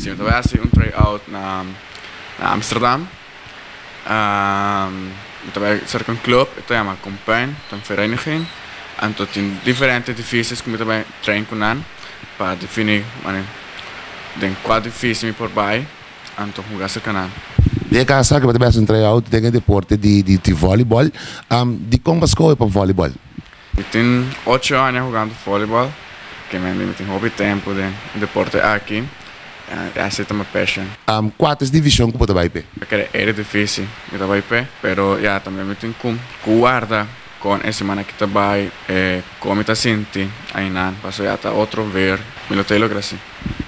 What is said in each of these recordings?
Si, mi ta bai hasi un try-out na Amsterdam. Mi ta bai serka un club, e ta yama Kompuin, ta un vereniging. Anto tin diferente divisies ku mi ta bai train ku nan pa defini den kua divisi mi por bai anto hunga serka nan. Den e kaso aki bo ta bai hasi un try-out den e deporte di volleyball. Dikon bo a skohe pa volleyball? Mi tin ocho aña hugando volleyball, ke men mi tin hopi tempu den e deporte aki, i así ta mi passion. Kua ta es divishon ku bo ta bai p'e? Mi kere Eredivisie mi ta bai p'e, pero ya tambe mi tin ku ku warda kon e simana aki ta bai, kon mi ta sinti ainan, paso ya ta otro weer, mi lo ta logra si.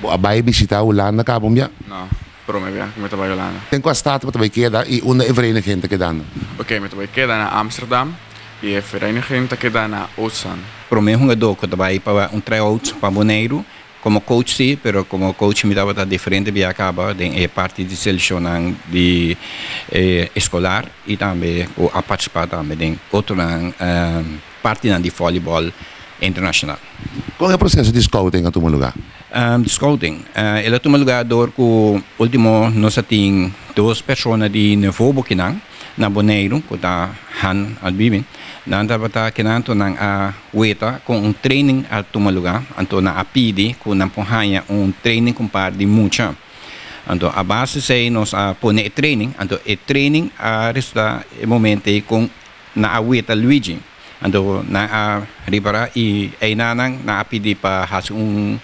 Bo a bai bishita Hulanda kaba un bia? No, prome bia ku mi ta bai Hulanda. Den kua stad bo ta bai keda i unda e vereniging ta kedando? Oke, mi ta bai keda na Amsterdam. I e vereniging ta keda na Oostzaan. Promé hungadó ku ta bai pa un try-out pa Boneiru, komo coach sí, pero komo coach mi tabata diferente bia kaba den e parti di selekshonnan di eskolar i tambe ku a partisipá tambe den otronan partinan di vòlibòl internashonal. Kon e proseso di scouting a tuma lugá? Scouting, el a tuma lugá dor ku último nos a tin dos persona di Nevobo kinan. Na Boneiru ku ta Han Albibin, nan tabata kinan anto nan a weta kon un training a tuma lugá, anto nan a pidi ku nan por haña un training ku un par di mucha. Anto a base esei nos a pone e training, anto e training a resultá e momento ei kon nan a weta Luigi. Anto nan a ripará i einan nan a pidi pa hasi un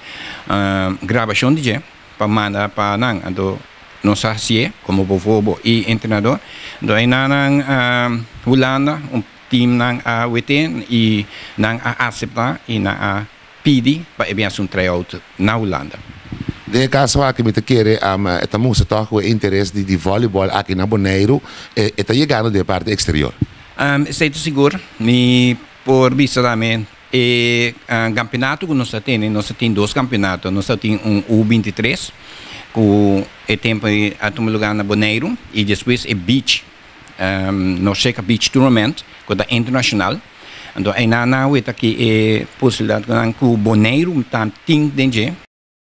grabashon di dje. Pa manda pa nan. Anto nos a hasié komo bovobo i entrenador. Anto einan nan Hulanda un team nan a wet'é i nan a aseptá i nan a pidi pa e bin hasi un tryout na Hulanda. Den e kaso aki mi ta kere e ta mustra tòg ku e interes di vòlibòl aki na Boneiru e ta yegando den e parti eksterior. Esei ta sigur. Mi por bisa tambe E kampeonato ku nos ta tene, nos ta tin dos kampeonato. Nos ta tin un U 23 ku e tempu ei a tuma lugá na Boneiru i despues e beach, Norceca Beach Tournament ku ta internashonal. Anto einan nan weta ki e posibilidat ku nan ku Boneiru ta tin den dje.